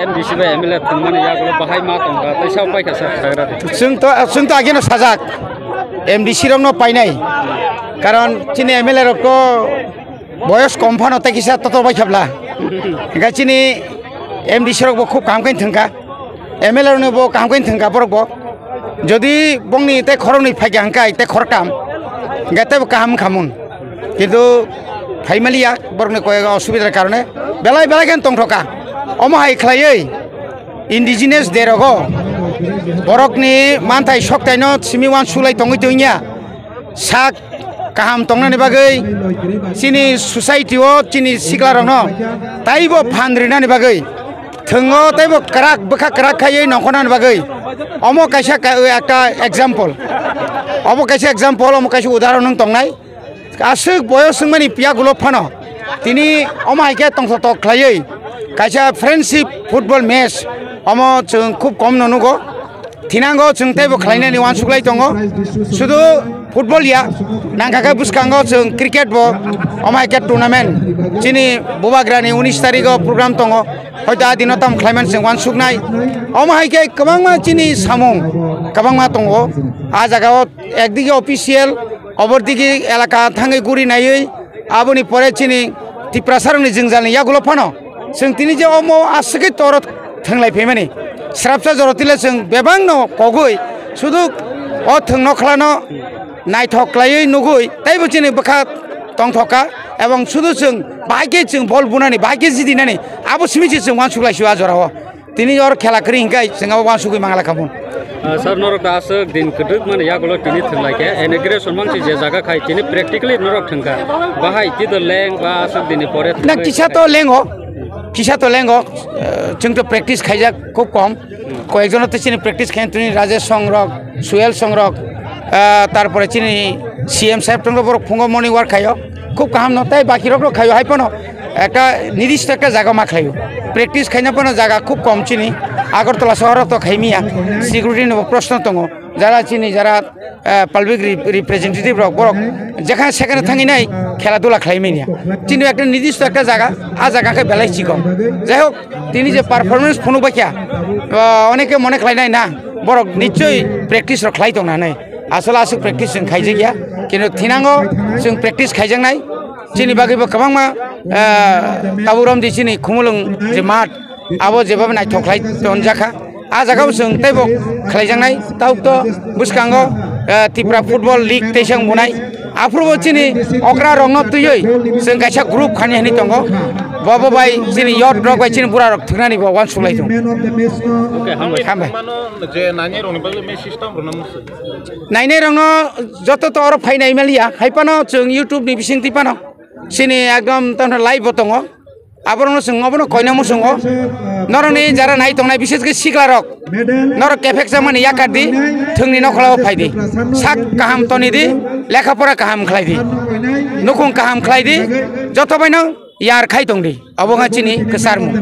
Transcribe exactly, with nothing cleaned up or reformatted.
M D C bai M L A thwngmani yagulo bahai ma tongkha, tei sao paikha sir, sagra di. Chwng to, chwng to ageno sajak, M D C rokno painai, karon chini M L A rok to boyos kom phano tei kisa toto bai khabla, hingkha chini M D C rok bo khub kaham khe thwngkha, M L A rok no bo kaham khe thwngkha borok bo. Jodi bongni tei khoroknwi phaikha hwnkhe tei khoroktham, hwnkhe teibo kaham wngkha mun. Kintu phaimaliya borokni koi osubidar karone belai belai khe tongthoka. Omo hai khlaiwi indigenous day rogo borokni manthai soktaino simi uansuklai tongwi tongya. Sak kaham tongnani bagwi chini society o chini siklarokno taibo phan rinani bagwi thwngo teibo kwrak bwkha kwrak khaiwi nongkhornani bagwi omo kaisa ka-, ekta example, omo kaisa example, omo kaisa udahoron wng tongnai. Aswk boyos wngmani piyagulo phano tini omo hai khe tongthok tok khlaiwi kaisa friendship football match omo chwng khub kom no nugo. Thinango chwng teibo khlainani uansuklai tongo. Sudu football ya, nangkha khe bwskango chwng cricket bo, omo hai khe tournament. Chini Bubagrani unis tarigo program tongo. Hoito a dino tam khlaimani chwng uansuknai. Omo hai khe kwbangma chini samung kwbangma tongo. A jagao ekdigi official, obordigi elaka thangwi guri naiwi, aboni pore chini Tiprasarokni jwngjalni yagulo phano chwng tini je omo aswkhe toro thwnglai phaimani. Srapsa jorotile chwng bebakno kogwi sudu o thwng nokhlano naithok khlaiwi nugwi teibo chini bwkha tongthokha, ebong sudu chwng bahai khe chwng bol bunani, bahai khe jidinani, abo simi se chwng uansuklaisio a jorao. Tini or khela kwrwi hingkhe chwng abo uansugwi mangla khamung. Ah, sir, norok da aswk din kwdwk mani yagulo tini thwnglaikhe, inauguration mangsi je jaga khai tini practically norok thwngkha. Bahai tito leng ba aswk dini pore Na thwngwi kisa to lengo, kisa to lengo, eh, chwng to practice khaijak khub kom. Koyekjono to chini practice khaina tini Rajesh Songrok, Suel Songrok, ah, tarpore chini C M saheb tongkha borok phungo morning walk khaio. Khub kaham no tei baki rok rok khaio hai phano ekta nidisto ekta jaga ma khlaio. Practice khaina phano jaga khub kom chini. Agartala sohor rok to khaimiya. Security ni bo proshno tongo. Jara chini jara, eh, public re-, representative rok borok jekhane sekhane thangwi nai khela dula khlai manya. Chini ekta nidisto ekta jaga, a jaga khe belai chikon. Jai hok, tini je performance phunuk baikha, ah, oneke mone khlai nai na, borok nichoi practice rok khlai tong nanai. Asole aswk practice chwng khaijak ya, kintu thinango chwng practice khaijaknai. Chini bagwi bo kwbangma, ah, tabuk romdi chini Khumulwng je math, abo jeba naithok khlai tonjakha. A jaga bo chwng teibo khlaijaknai. Tabuk to bwskango, ah, Tripura Football League teisa wng bunai. Aphuru bo chini okra rokno twiwi chwng kaisa group khani hwnwi tongo. Bobo bai chini youth rok bai chini bura rok thwknani bo uansuk lai tongo. Okay, hambai. Hambai. Mano je nainai rokni bagwi message tamo rwna muchung? Nainai rokno joto to oro phai nai maliya, hai phano chwng YouTube ni bising twi phano chini ekdom tamno live bo tongo. Aborokno chwng obono koina muchungo. Norokni jara nai tongnai, bises khe sikla rok, norok kephek chamani yakar di, thwngni nokhla o phai di, sak kaham toni di, lekha pora kaham khlai di, nukhung kaham khlai di, joto bai no yar khai tong di. Obo wngkha chini kwcharmung.